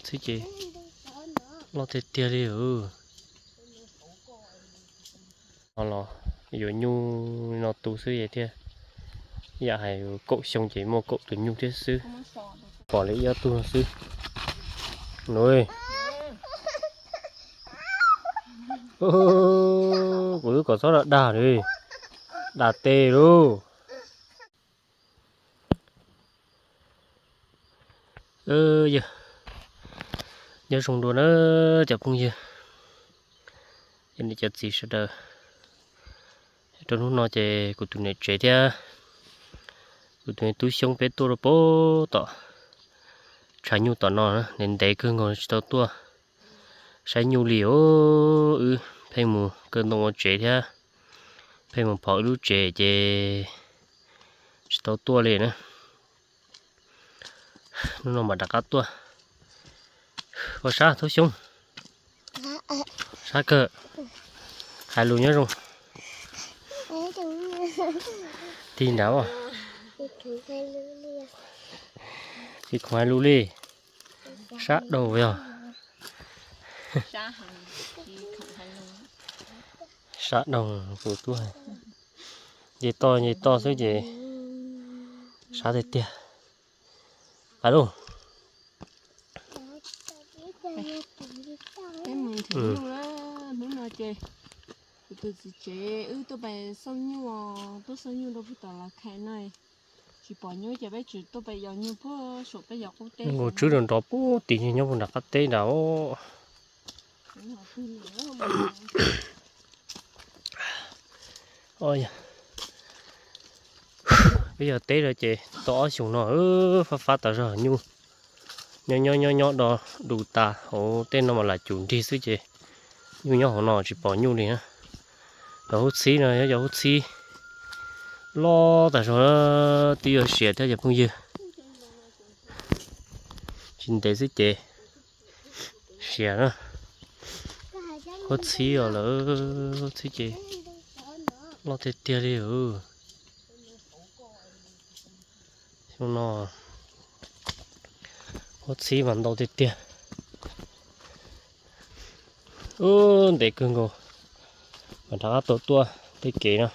Txhib ces loj tiag tiag li. No los yuav nyuj no tu xwb thiaj yam hais kaum xyoo ces muaj kaum tus nyuj thiab xwb. Pom li ib ob tug xwb. Kuv twb kom txhob dag dag li, dag tes lauj. Yog, nyob zoo dua na cov phooj ywg, cov niam cov txiv sawv daws. Rau hnub no ces kuv tus niam tsev thiab kuv tus tub Xyoob peb tuaj rau pem tom tshav nyuj tom no, ntev ntev kawg nkaus tsis tau tuaj saib nyuj li os. Wb pheej mus kaw ntoo ua tsev thiab pheej mus phom wb lub tsev ces tsis tau tuaj li na. Hnub no mam rov qab tuaj. Ua sab tub Xyoob, sab kawg, hais lus nyob zoo. Tig nrad, tsis khoom hais lus li, sab dhau yog. Sab dhau, kuv tuaj nce toj nce toj xwb ces sab tiag tiag. Hais lus. Peb mus nrhiav nyuj na, hnub no ces kuv tus txiv tsev wb tuaj pais xauj nyuj, tuaj xauj nyuj rau puag tom Lav Khais no. Tsis pom nyuj ces peb tseem tuaj pais yos nyuj puag saum peb yos qub teb. Nkaus tswb rau nrov puag tim nyob puag nram qab teb nrad. Peb yog teb no ces tau ob xyoos no fab fab tas zog nyuj. Nyob nyob nyob nyob do du tas hauv tej no mas lam cum nrig xwb ces nyuj nyob hauv no tsis pom nyuj li na. Cov hub txhib no yog cov hub txhib loj tas zog, twb yuav siav thiab cov phooj ywg. Tsis ntev xwb ces siav na. Hub txhib os lawm, hub txhib ces loj tiag tiag li. Xyoo no hub txhib mas ntau tiag tiag. Ub, ntev kawg nkaus mas rov qab tau tuaj tej kev no.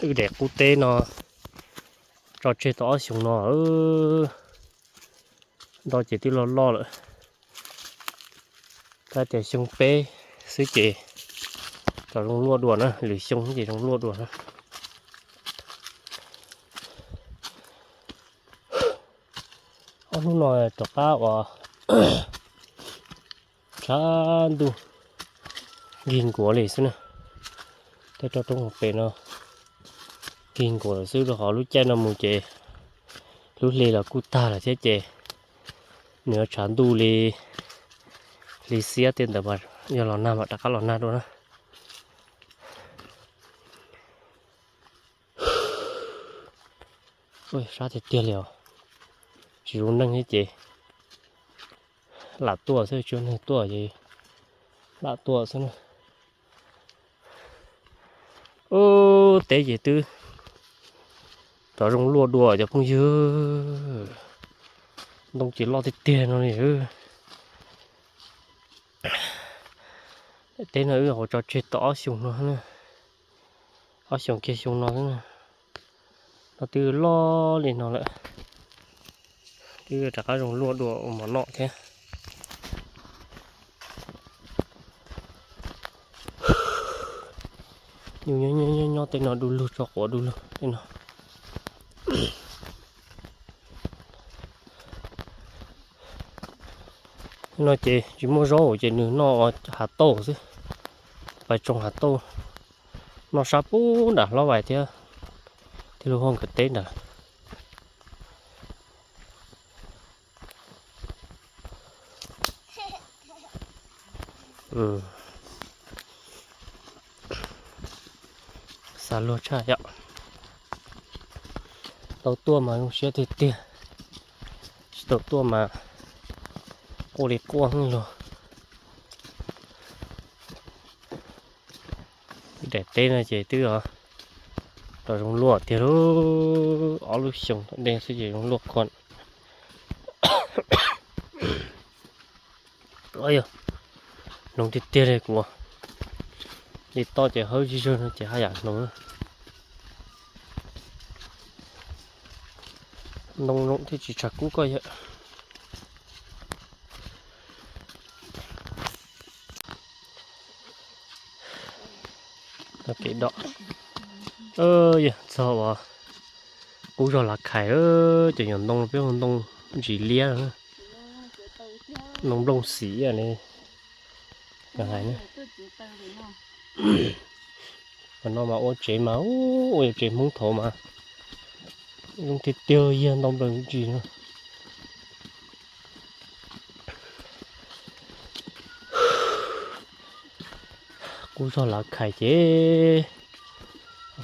Wb daim qub teb no tso tseg tau ob xyoos no, nto ces twb loj loj lawm. Tab tias xyoo peb xwb ces tso zoo luaj dua na, lwm xyoo ces zoo luaj dua na. Ob hnub no rov qab uas tshav ntuj nkig nkuav li xwb na. Tej roob roob hauv pes no nkig nkuav lawm xwb, rau qhov lub caij no mus ces lub hli los kuj tag lawm thiab ces nws yuav tshav ntuj li, hli xiab tej ntawd mas yog los nag mas rov qab los nag dua na. Sab tiag tiag li os, tsis zoo neeg thiab ces lam tuaj xwb, tsis neeg tuaj ces lam tuaj xwb na. Ub, teb ces twb rov zoo luaj dua cov phooj ywg, ntoo ces loj tiag tiag no li. Teb no wb hauv tso tseg tau ob xyoos no, ob xyoos kiag xyoo no xwb na. No twb loj li no lawm, twb rov qab zoo luaj dua ua mov noj thiab. Nyob nyob tej no du lug, tso quav du lug tej no. No ces tsis muaj zaub ces nws noj hav tauj xwb, pais tsoo hav tauj, noj sab pub nram hlob vais thiab, thiab lub hauv nkawd teb nrad. Xav luag tshaj yom. Tau tuaj mas zoo siab tiag tiag, tsis tau tuaj mas quaj li quaj luag. Daim teb no ces twb Tau zoo luaj tiag lauj, ob lub xyoo tom ntej xwb ces zoo luaj khuam. Yog, hnoov tiag tiag li kuv. Li toj ces hawb zig zag no ces haj yam hnoov. Ntoo zoo thiaj tsis tshav kub koj yawm. Kev dom. Yog txog uas qub zog Lav Khais, cov nyuam ntoo peb hu ntoo ntsis liab, ntoo nplooj xim li hais. Qhov no mas ua tsev mas ua yog tsev Hmoob thaud mas zoo tiag tiag, yog ntoo nplooj ntsis no. Qub zog Lav Khais ces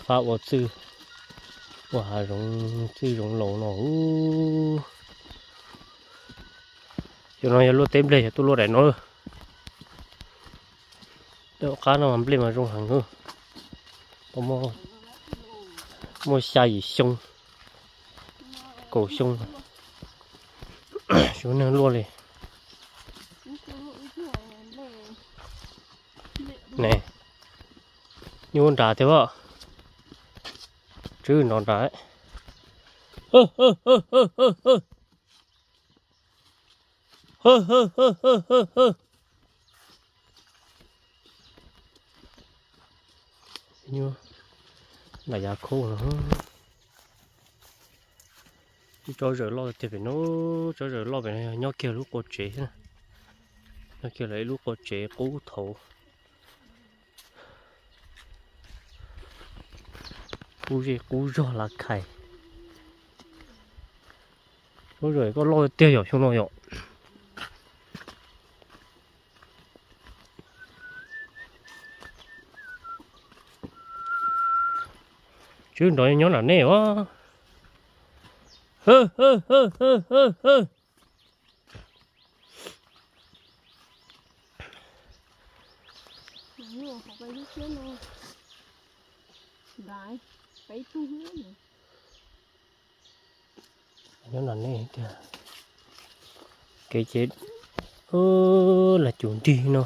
fab ua txwj, ua hav zoov txwj zoov laus no. Cov no yog luaj teb nplej, yog tuaj luaj daim no. Tej qab no mas nplej mas zoo heev. Tau muaj xya yim xyoo, kaum xyoo, tsis muaj neeg luaj li. Ne, nyuj nrad tiag, tswb nrov nrad. Nyuj nram yav khaub no. Ib tsob zawm loj tiag pem no, tsob zawm loj pem no nyob kiag lub qua tsev, nyob kiag lawv ib lub qua tsev qub thaud. Qub zej qub zog Lav Khais. Tsob zawm koj loj tiag yom, xyoo no yom. Tswb nrov nyob nram nej os. Nyob nram nej tiag. Kev ces lam cum nrig no.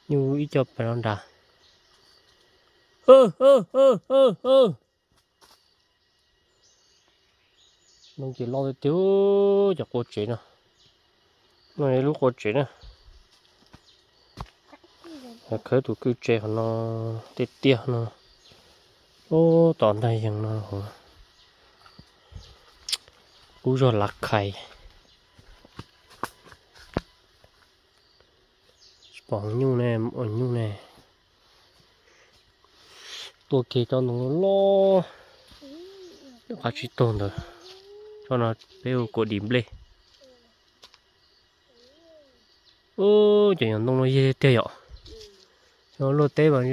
Nyuj ib co pas no nrad. Ntoo ces loj tiag tiag, cov qua tsev no. No yog lub qua tsev na. Khawb tus kwj tsev qhov no, tiaj tiaj no. Ub, tom ntag yees no. Qub zog Lav Khais. Tsis pom nyuj ne, ua nyuj ne. Tuaj kiag tsob ntoo loj, qab tsib taug ntawd. Tsob no peb hu kuam dim nplej. Ub, cov nyuam ntoo no yig tiag yom. Xyoo luaj teb mas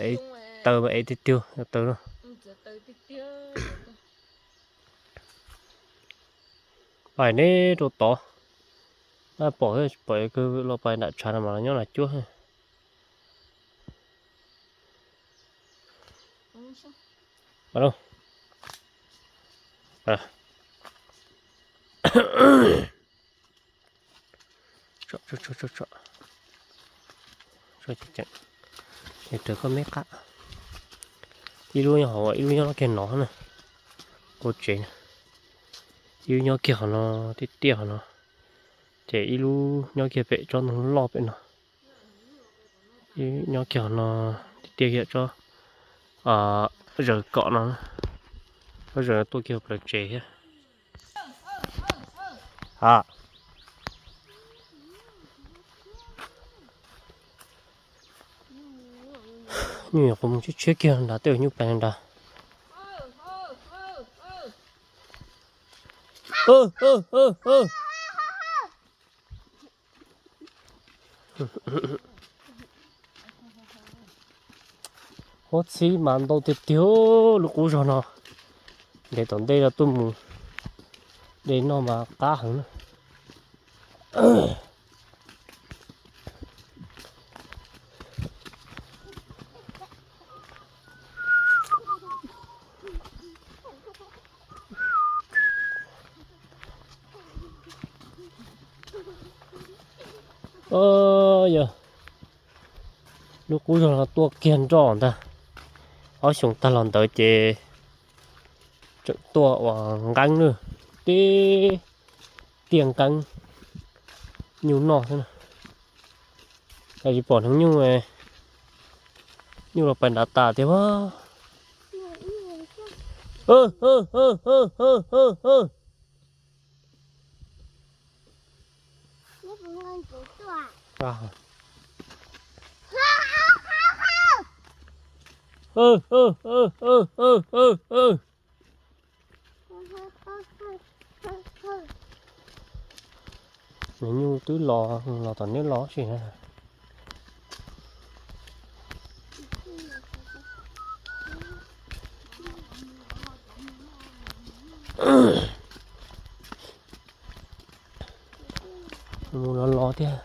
ev taws mas ev tiag tiag, taws no. Pais neb rau tod, pom, pom los pais nram tshav no mas nyob nram cuab. Raws koj me qab, ib lub nyob hauv, ib lub nyob kiag no na, qua tsev na. Ib lub nyob kiag qhov no, tiaj tiaj qhov no, ces ib lub nyob kiag pem tsob ntoo loj pem no. Nyob kiag qhov no, tiaj tiaj kiag tsob zaws kom no, tsob zaws tuaj kiag plaws tsev thiab. Ha, nyuj nyuam qhuav mus tshiab tshiab kiag nrad, tej nyuj pais nrad. Huab txhib mas ntau tiag tiag lub qub zog no. Ntev tom ntej no tuaj mus de noj mas qab heev na. Yog lub qub zog no tuaj kiag nroj ntag. Ob xyoos tag los ntawd ces tseem tuaj ua nqeeb na, tib tiaj nqeeb nyuj noj xwb na. Cas tsis pom hneev nyuj, nyuj los pais nrad tas tiag. Nws nyuj twb los, los tom neb los tsis na. Mus los los tiag.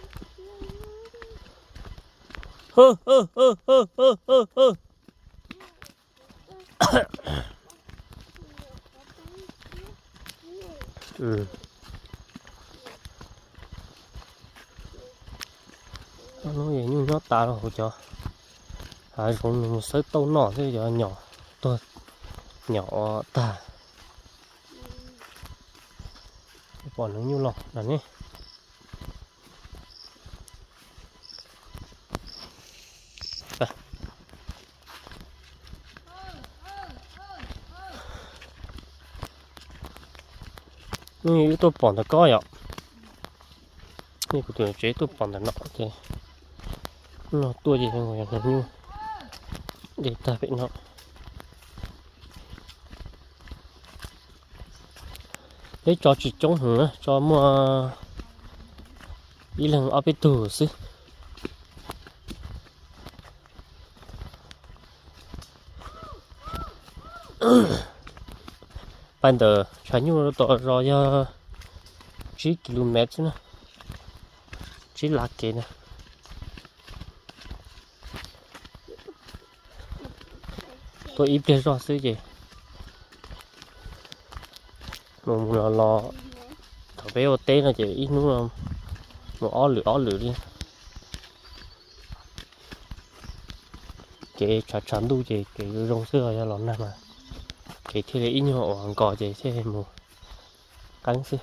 Hnub es nyuj nyob tas los hauv cov hav zoov, nws mus xawb tauj noj xwb, cov nyom tuag nyom tag. Pom hneev nyuj los no ne. Wb tuaj pom ntawm ko yom. Kuv tus tsev tuaj pom ntawm no ces no tuaj ces yog hneev nyuj de tag pem no. Peb tso tsis coob heev na, tso muaj ib leeg ob peb tug xwb. Pais ntawm tshav nyuj rau tom zos yog tsib ki lu mev xwb na, tsib lav kev na. Tuaj ib pliag zog xwb ces mus mus los los, thaum peb ua teb no ces ib hnub mus ob lwm ob lwm li. Kev tshav tshav ntuj ces kev zoo zoo xwb, yog los nag mas kev thiaj li ib nyuag uas nkos ces thiaj mus qeeb xwb.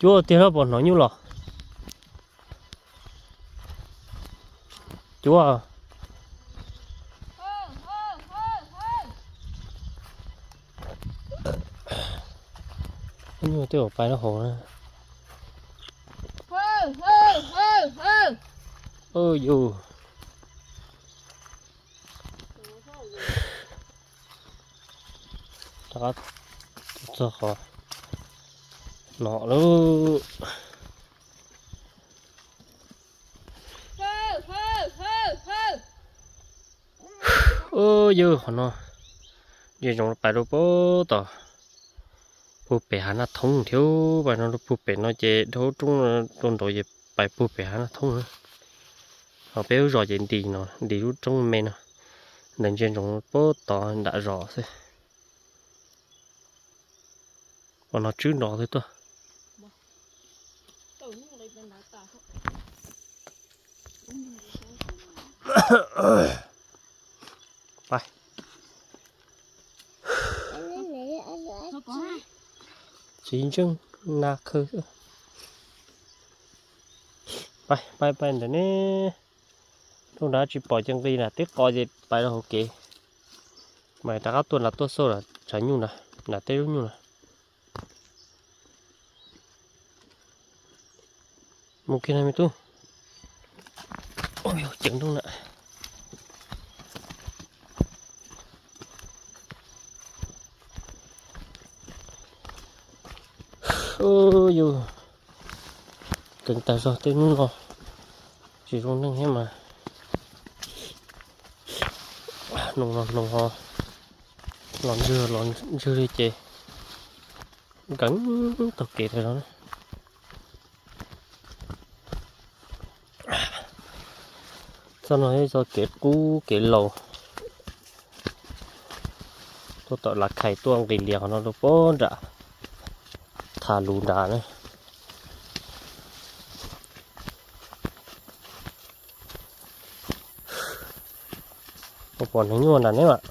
Cuab tiag los pom hnov nyuj los. Cuab. Nyuj tej uas pais lub hauv na. Yus. Rov qab txog qhov no lauj. Yog qhov no, ntsia ntsoov pais rau pem tom puag pem hav Naj Thoob thiab. Pais no rau puag pem no ces dhau roob rau nraud ces pais puag pem hav Naj Thoob na. Ho peb lub zos ces nti no, nti lub roob me no, ntawd ntsia ntsoov pem tod nram zos xwb. Ua no tswb nrov xwb tuaj. Pais. Txiv ntseej na khw. Pais pais pais ntawm ne. Rau nrad tsis pom ces nqis nram teb qos ces pais rau hauv kev. Mas rov qab tuaj nram tuaj xauj nram tshav nyuj nrad, nram tej lub nyuj na. Mus kiag na me tub. Ceev nrooj na. Yus, ceev tas zog tej hnub no, tsis zoo neej thiab mas. Noog los noog ho los ntswg los ntswg li ces nkees taug kev tas zog na. Txoj no yog txoj kev qub kev laus. Tuaj tom Lav Khais tuaj nqis lias qhov no rau pem nram Thav Lus nrad na. Puas pom neeg nyuj nram ne mas?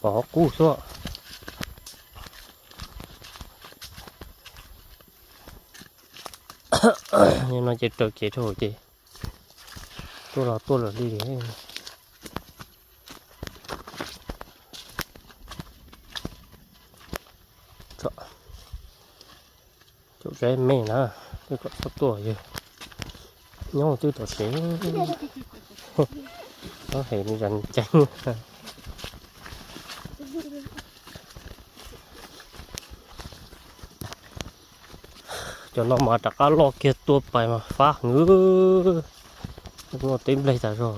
Pom qub xwb. No ces raws kev rau ces tuaj los tuaj lawm li. Caum tsaib me na, twb kom txhob tuaj yog nyob twb tau sev. Txhob hem li zas ceeb. Cov no mas rov qab loj kiag tuaj pais mas fab heev. Ua teb nplej tas zog.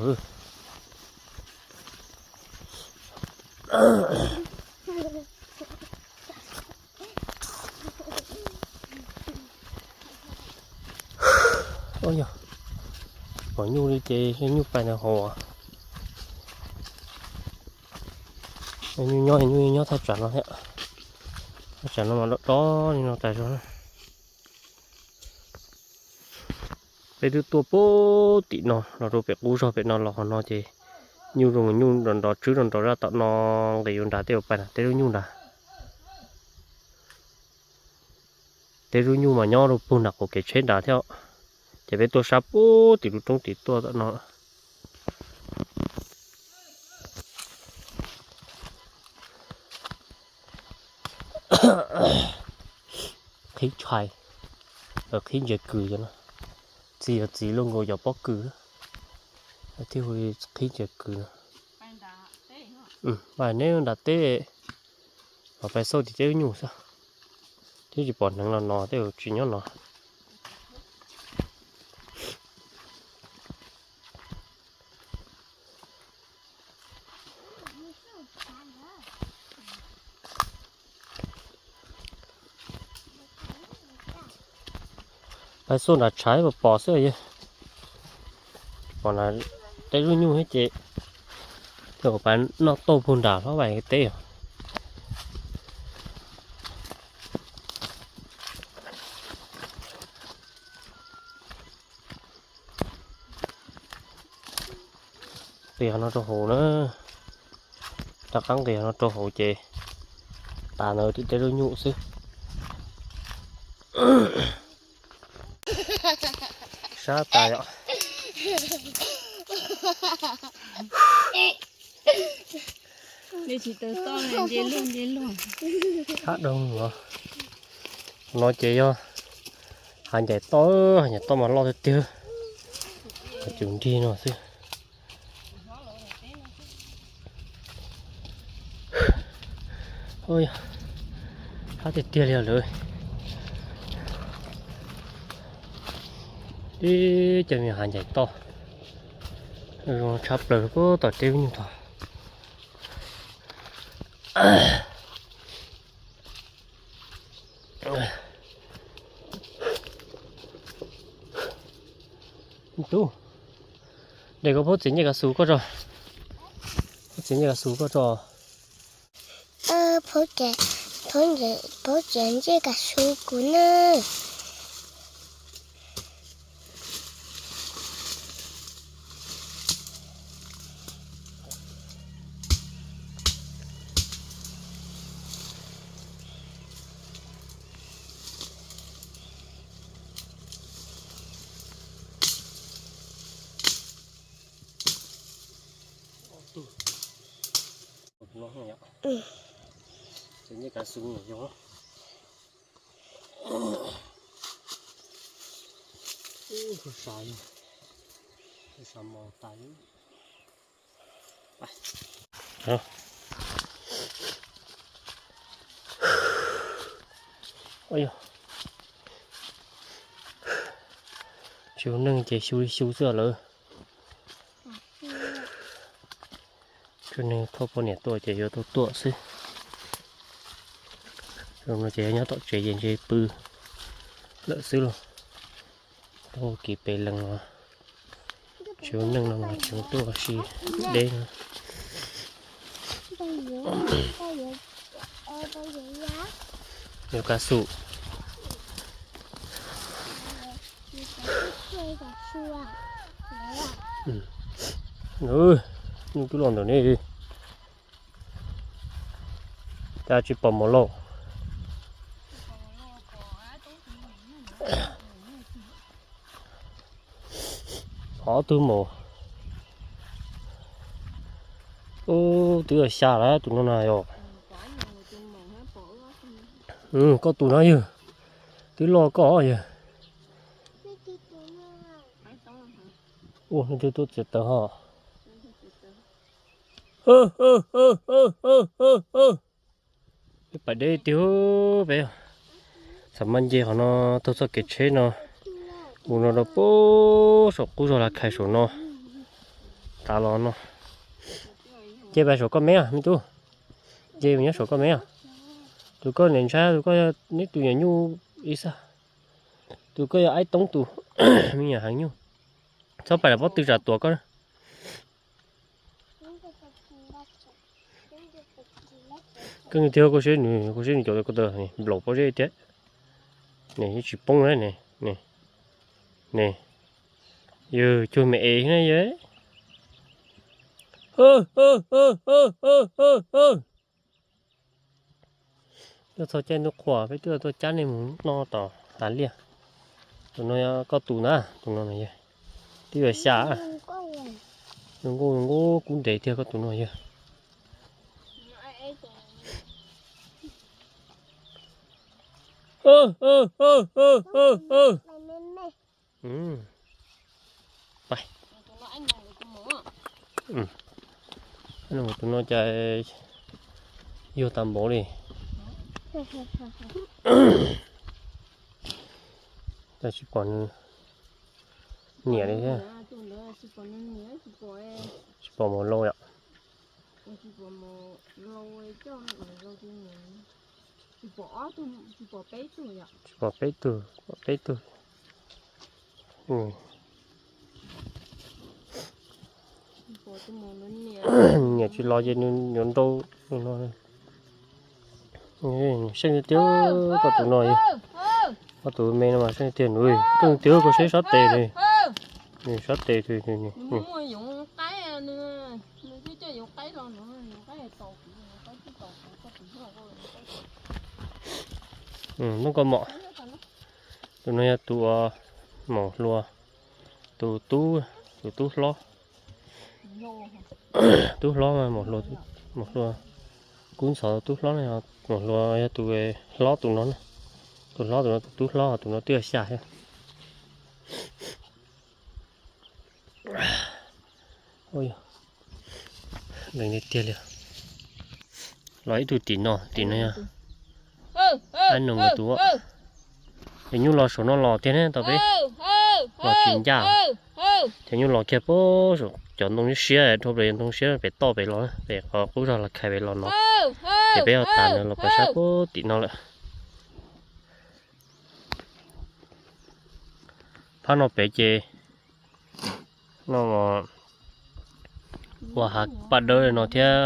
Yog pom nyuj li ces nyuj pais ntawd hauv. Nyuj nyob, nyuj nyob thaj tsam no thiab. Thaj tsam no mas dob dob li no tas zog na. Peb twb tuaj puag tim no los rau pem qub zog pem no los qhov no ces nyuj zoo, nyuj nrov nrov tswb nrov nrov zaj tom no, nqis yuav nrad tej uas pais na tej lub nyuj nrad. Tej lub nyuj mas nyob rau puag nram qaum kev tsheb nrad thiab, ces peb tuaj sab puag tim lub roob tim tuaj tom no. Qhib tshais, qhib ntses kws cov no. Txiv yog txiv luaj nkaus cov pob kws, thiaj hu li qhib ntses kws no. Pais neb nram teb, los pais xauj tim tej lub nyuj xwb. Twb tsis pom hneev los no tej tsis nyob no. Pais xauj nram tshav puas pom xwb. Pom na, tej lub nyuj thiab ces, tej uas pais noj tauj puag nram hlob vais teb os. Nqis qhov no rau hauv na, rov qab nqis qhov no rau hauv ces tas ntawd tim tej lub nyuj xwb. Sab tas yom. Sab dau os. No ces yog hav ncaim toj, hav ncaim toj mas loj tiag tiag, cov nrig no xwb. Sab tiag tiag li lawm. Ib cov me hav ncaim toj zoo tshaj plaws puag tom tej lub nyuj tod. Tub, de koj phaub txiv ncej kav xus koj tso. Phaub txiv ncej kav xus koj tso. Phaub txiv ncej kav xus kuv na. Ces ncej kav xus yog. Tsis ua neeg ces xyu li xyu xwb lawm. Tsis ua neeg thauj poj niam tuaj ces yuav tau tuaj xwb. Zoo no ces nyob tom tsev ces ntshe pw lawm xwb lauj. Tau kiv pes lees os. Tsis ua neej no mas tsis ua tuaj si deb no. Yuav kav xum. Nyuj twb los ntawm ne. Cas tsis pom mos lauj? Ob tug maum. Ub, twb xya lawm tus no na yom. Koj tus no yog, twb loj koj yog. Ua, nej twb tuaj txiav taws ho. Peb pais deb tiag peb. Txam maj nce qhov no taug txoj kev tsheb no mus no rau pem saum qub zos Las Khais saum no. Tav los no. Nce pais saum koj me me tub. Nce nyob saum koj me. Tus koj niam ntshai tus koj, neb tus nyuam nyuj ib xab. Tus koj yog aib toob tus, me nyuam heev nyuj. Txhob pais lam pob tw tsam tuam koj. Koj tiag, koj saib nws, koj saib nws cov ko taw nplaum pob zeb thiab. Nws yeej tsis poob ne. Ne, yog cuag me es na yog. Tuaj txog caij ntuj qhua peb twb tuaj cab nej mus noj tom hav liaj. Tus no koj tus na, tus no yog, twb yuav xya. Zoo nkauj zoo nkauj kub ntev tiag koj tus no yog. Tus no cas yuag tas npaum li. Tsis pom nws niam li thiab. Tsis pom mos lauj yom. Tsis pom peb tug, pom peb tug. Niam tsis los ces nws yuav nrau no. Seej tiag tiag koj tus no, koj tus me no mas seej tiag nws, seej tiag koj saib sab tes nws, nws sab tes. Ntoo kaus mom, tus no yog tus maum hluas, tus tub, tus tub hlob. Tub hlob, maum hluas, kub ntxhov tub hlob no, maum hluas yog tus hlob tus no na. Tus hlob tus no, tus tub hlob tus no twb xya thiab. Leej tiag tiag li. Los ib tug tim no, tim no yog ab noog tus. Ces nyuj los saum no los tiag ne, tau peb los tsis ncaj. Ces nyuj los kiag puag saum cov ntoo siab siab, dhau plaws ntoo siab pem toj pem los, pem qhov qub zog Las Khais pem los no. Ces peb ho tas nws los pem sab puag tim no lawm. Phab no pem ces no ua hav paj dawb no thiab,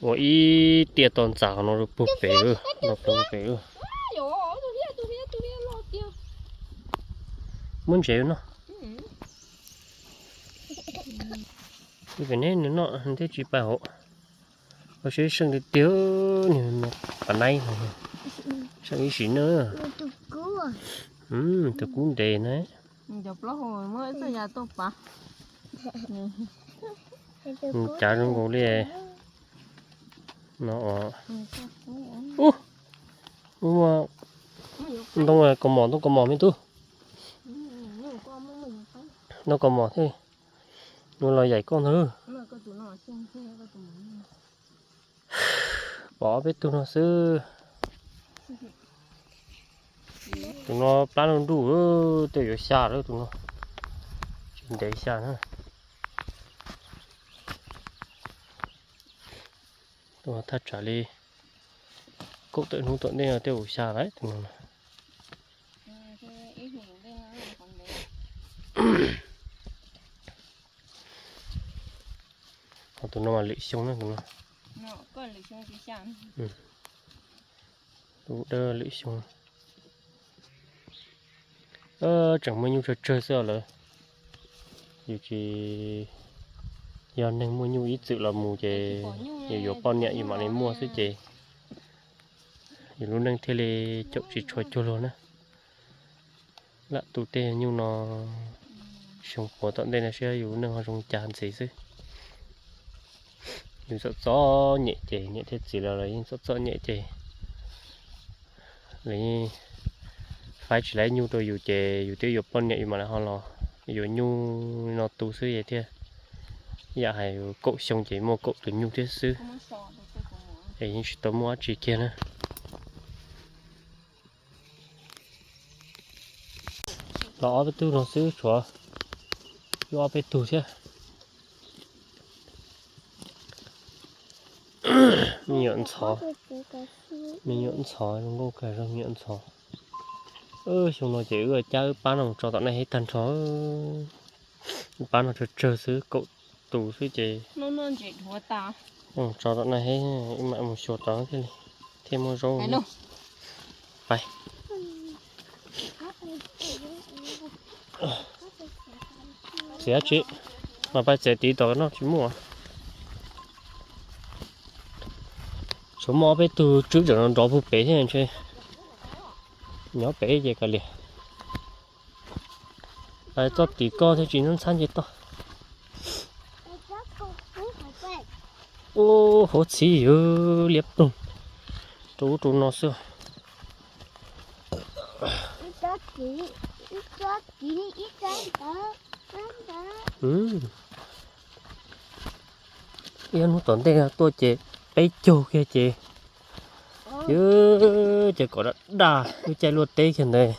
ua ib tiaj toj ntxas no rau puag pem, no puag pem. Muab ntsev no. Pem neb nws no thiaj tsis pais hauv. Koj saib seej tiag tiag, nws pas naib, seej ib sim na. Tus kub ntev na. Cav zoo nkaus li no. Ub, ntoo kaus mom, ntoo kaus mom me tub. Ntoo kaus mom thiab. Nws los yaim koj ntag. Pom ob peb tug no xwb. Tus no plab nruj nruj, tej yuav xya lawm tus no. Tsis ntev xya na. Tus no thaj tsam li kaum tawm hnub tom ntej no tej yuav xya lawm tus no. Ib hlis ntej no qhov ntev. Tus no mas lwm xyoo na, tus no. Tus dawb lwm xyoo. Tseem muaj nyuj tsawg tsawg xwb os lawv. Yus tsis yog neeg muaj nyuj ib txwm los mus ces yus yuav poj niam yus mam li muaj xwb ces yus lub neej thiaj li caum tsis tshua cuag luag na. Lam tu tej nyuj no, xyoo puav tom ntej no saib yus neej ho zoo cas ntxiv xwb. Yus txom txom nyem ces niam thiab txiv los yeej txom txom nyem ces lawv yeej faib tsis laib nyuj rau yus ces yus twb yuav poj niam yus mam li ho los yuav nyuj no tu xwb es thiaj yam hais kaum xyoo ces muaj kaum tus nyuj thiab xwb. Es yeej tsis tau muaj dab tsi kiag na. Los ob peb tug no xwb, tshuav ob peb tug thiab. Me nyuam ntxhov, me nyuam ntxhov zoo nkauj kawg, zoo me nyuam ntxhov. Xyoo no ces wb cab wb pab no mus tso tom nej heb tag nrho. Wb pab no tsawg tsawg xwb, kaum tus xwb ces tso tom nej heb, wb mam mus xyuas tod thiaj li thiaj muaj zaub. Pais. Txiav dab tsi? Mas pais txiav tid tom noj tsis muaj. Tshuav muaj ob peb tug tswb tseem nrov puag pem thiab ntshe nyob pem ces kav liam. Pais txoj tim koj thiaj tsis ntxhab nce toj. Ub, hauv txhib ywg liab ploog rau ub rau no xwb. Ib hnub tom ntej tuaj ces peb caug kiag ces, ces kom daj daj, lub caij luaj teb kiag ntawd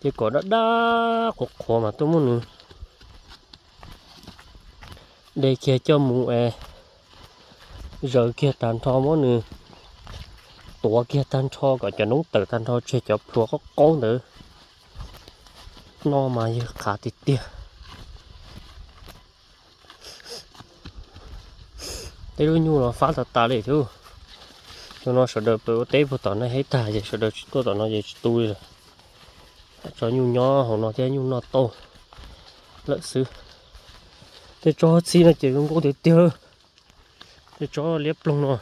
ces kom daj daj qhuav qhuav mas tuaj muab nws de kiag coj mus es zaws kiag tag nrho, muab nws tuav kiag tag nrho kom cov noob tawm tag nrho tseg cov plhuav qaub qaub ntawd. Noj mas yog qhav tiag tiag. Tej lub nyuj no fab tas tas li thiab. Xyoo no sawv daws pw ua teb puag tom no heb tag ces sawv daws tsis tuaj tom no ces tsis tu li lawm. Tso nyuj nyob hauv no thiab nyuj noj tau lawm xwb. Tej tsob txhib no ces zoo nkauj tiag tiag. Tej tsob liab ploog no.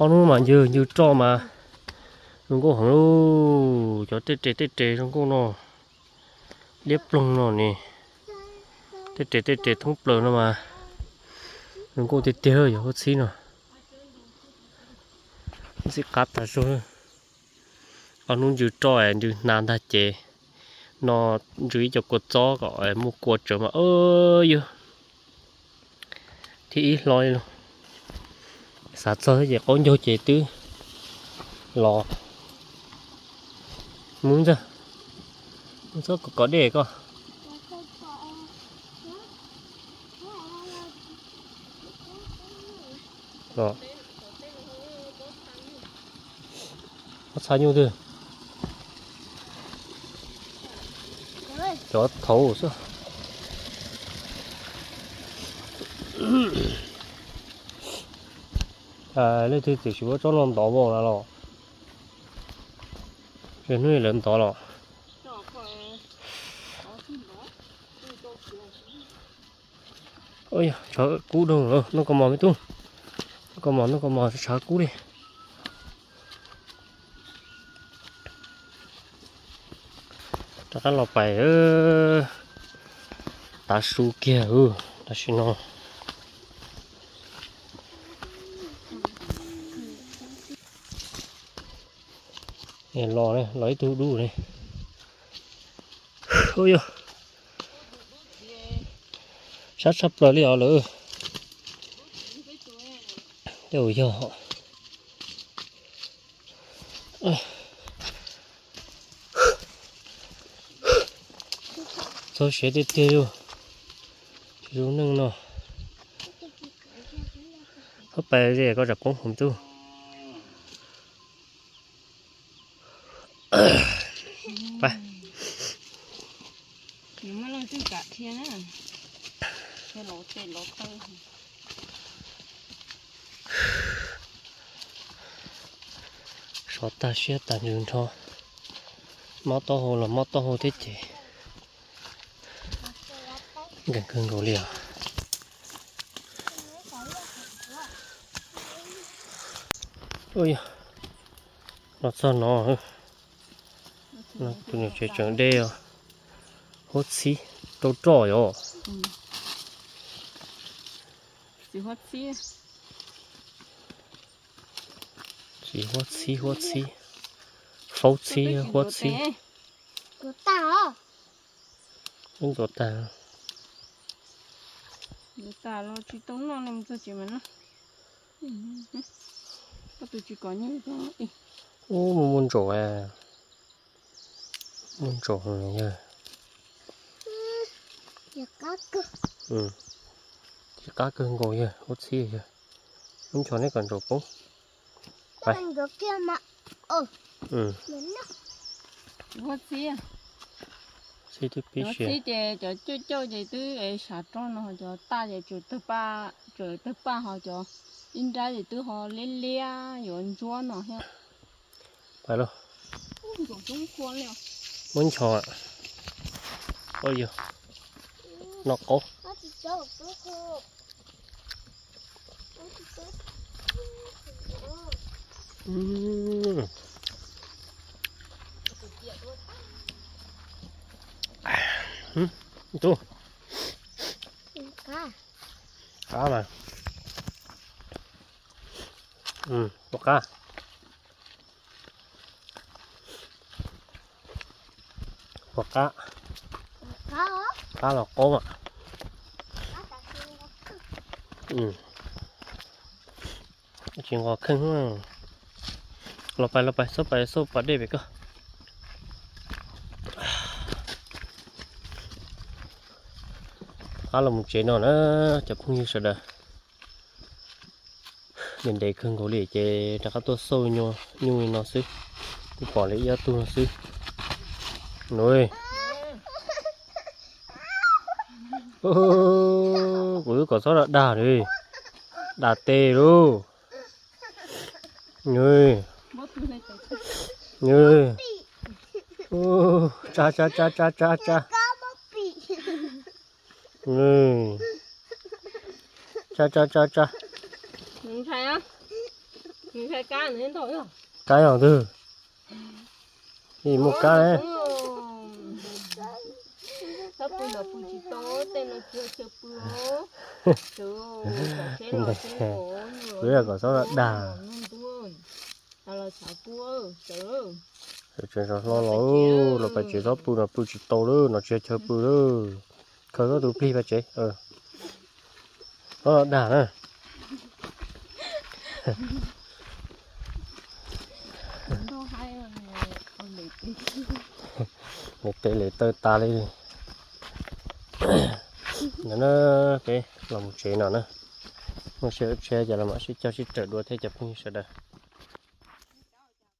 Ob hnub mas ncw ncw roj mas zoo nkauj heev lauj. Cov tej res tej res zoo nkauj no, liab ploog no ne, tej res tej res thoob plaws no mas zoo nkauj tiag tiag. Yog huab txhib no ntxim qab tas zog. Ob hnub ncw roj ncw hnav ntag ces no ncw ib co kua txob kom muaj kua tsawv mas yog thib ib hlo li lauj. Xav txog ces qaub ncaug ces twb los. Mus ntxawg, mus txhob kom dej koj. Los, txhab nyuj twg? Cov thaud xwb. Leej twg txawm tsis muab tsob no ntov vau na los? Hnub lawv ntov los. Tshav kub dhau lawm, noj koj mov me tub. Noj koj mov, noj koj mov, tshav kub li. Rov qab los pais tav su kiag tam sim no. Los, los ib tug dub ne. Ua yog sab tshaj plaws li os lawm. Tej ua yog txog siav tiag tiag li. Tsis zoo neej no. Hab pais ze koj tsam poob hauv tub. Pais. Sov tag siab tag ntsws nrho, mob taub hau los mob taub hau thiab ces nkees kawg nkaus li os. Ua, los txog no, tus niam tsev tseem de os, huab txhib rau roj yom. Txiv huab txhib, huab txhib, faub txhib, huab txhib. Ntxuav tag. Ntxuav tag los tsis tau noj li, mus txog tsev mas noj. Koj tus tsis kom nyiaj. Ub, muaj muaj ntsaum, muaj ntsaum yawg. Tsis qab kawg nkaus yawg, huab txhib yawg. Muab nchos neb kom ntsaum poob. Huab txhib, huab txhib ces cov cauj cauj ces twb sav roj no, cov taj ces tseem tawg paj, ho cov ib nrab ces twb ho liab liab yuav ntsuab no thiab. Muab nchos, noj qaub. Tub, qab mas, tus qab, tus qab, qab los qaub mas. Tsis nqos kheej. Los pais, los pais, xauj pais, xauj pas dej pem koj. Qab los mus tsev no na, cov phooj ywg sawv daws. Ntev ntev kawg nkaus li ces rov qab tuaj xauj nyuj li no xwb, kuj pom li ib ob tug no xwb. Nws, kuv twb kom txhob dag li, dag tes lauj. Nws, nws, tsa tsa tsa tsa tsa tsa. Tsa tsa tsa tsa. Kab yog twg? Muaj kab. Kuv yog kom txhob dag. Tsev hlo los, los pais tsev txhob pw no, pw tsis tau lawm no, tsis yog chaw pw lawm. Khaws koj tus plig pais tsev. Txhob dag na. Lem tes lem taw tas li. No na, peb los mus tsev no na. Muaj sij hawm tshiab ces los mam sib cog sib raws dua thiab cov phooj ywg sawv daws.